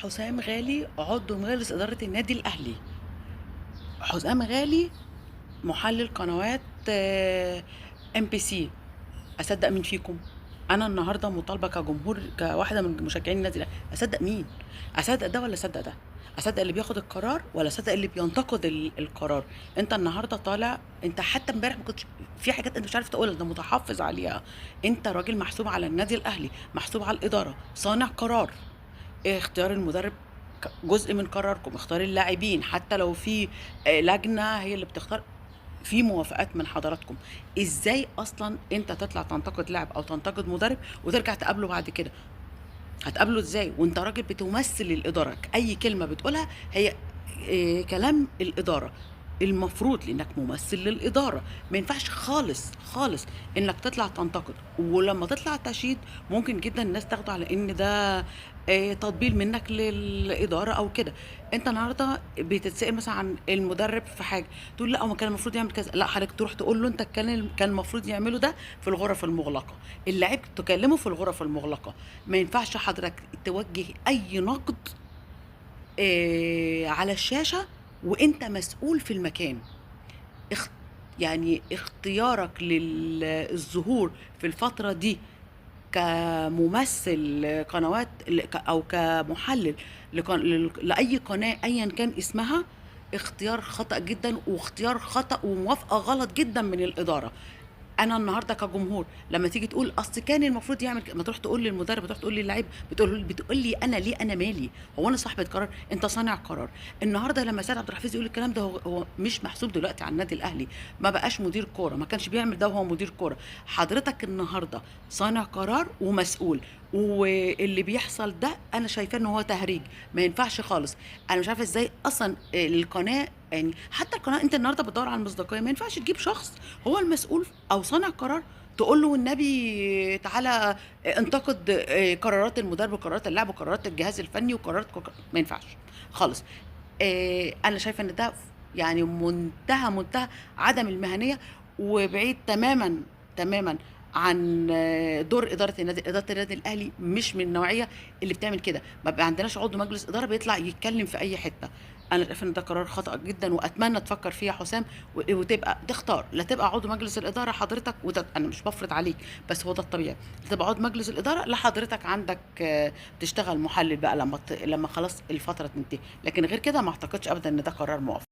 حسام غالي عضو مجلس إدارة النادي الأهلي. حسام غالي محلل قنوات MBC. اصدق مين فيكم؟ انا النهارده مطالبه كجمهور، كواحده من مشجعين النادي الاهلي، اصدق مين؟ اصدق ده ولا اصدق ده؟ اصدق اللي بياخد القرار ولا اصدق اللي بينتقد القرار؟ انت النهارده طالع، انت حتى امبارح ما كنتش في حاجات انت مش عارف تقولها، انت متحفظ عليها. انت راجل محسوب على النادي الاهلي، محسوب على الاداره، صانع قرار. اختيار المدرب جزء من قراركم، اختيار اللاعبين حتى لو في لجنة هي اللي بتختار، في موافقات من حضراتكم. ازاي اصلا انت تطلع تنتقد لاعب او تنتقد مدرب وترجع تقابله بعد كده؟ هتقابله ازاي وانت راجل بتمثل الاداره؟ اي كلمة بتقولها هي كلام الاداره، المفروض لانك ممثل للادارة ما ينفعش خالص خالص انك تطلع تنتقد. ولما تطلع تشيد ممكن جدا الناس تاخده على ان ده تطبيل منك للادارة او كده. انت النهارده بتتسال مثلا عن المدرب في حاجة، تقول لا هو كان المفروض يعمل كذا، لا حضرتك تروح تقول له انت كان المفروض يعمله ده في الغرف المغلقة، اللاعب تكلمه في الغرف المغلقة. ما ينفعش حضرتك توجه اي نقد على الشاشة وانت مسؤول في المكان. يعني اختيارك للظهور في الفترة دي كممثل قنوات او كمحلل لاي قناة ايا كان اسمها، اختيار خطأ جدا، واختيار خطأ وموافقه غلط جدا من الادارة. انا النهارده كجمهور لما تيجي تقول اصل كان المفروض يعمل ما تروح تقول للمدرب، تروح تقول للعيب، بتقول لي انا ليه؟ انا مالي؟ هو انا صاحبه قرار؟ انت صانع قرار. النهارده لما سيد عبد الحفيظ يقول الكلام ده، هو مش محسوب دلوقتي على النادي الاهلي، ما بقاش مدير كورة، ما كانش بيعمل ده وهو مدير كورة. حضرتك النهارده صانع قرار ومسؤول، واللي بيحصل ده انا شايفاه ان هو تهريج، ما ينفعش خالص. انا مش عارفه ازاي اصلا القناة، يعني حتى القناة انت النهارده بتدور على المصداقية، ما ينفعش تجيب شخص هو المسؤول او صانع قرار تقول له والنبي تعالى انتقد قرارات المدرب وقرارات اللاعب وقرارات الجهاز الفني وقرارات، ما ينفعش خالص. انا شايفه ان ده يعني منتهى عدم المهنية، وبعيد تماما تماما عن دور ادارة النادي. ادارة النادي الاهلي مش من النوعية اللي بتعمل كده، ما بقى عندناش عضو مجلس ادارة بيطلع يتكلم في اي حتة. انا شايفه ان ده قرار خطا جدا، واتمنى تفكر فيه يا حسام وتبقى تختار، لا تبقى عضو مجلس الادارة حضرتك، وده انا مش بفرض عليك بس هو ده الطبيعي، لا تبقى عضو مجلس الادارة، لا حضرتك عندك تشتغل محلل بقى لما خلاص الفترة تنتهي، لكن غير كده ما اعتقدش ابدا ان ده قرار موافق.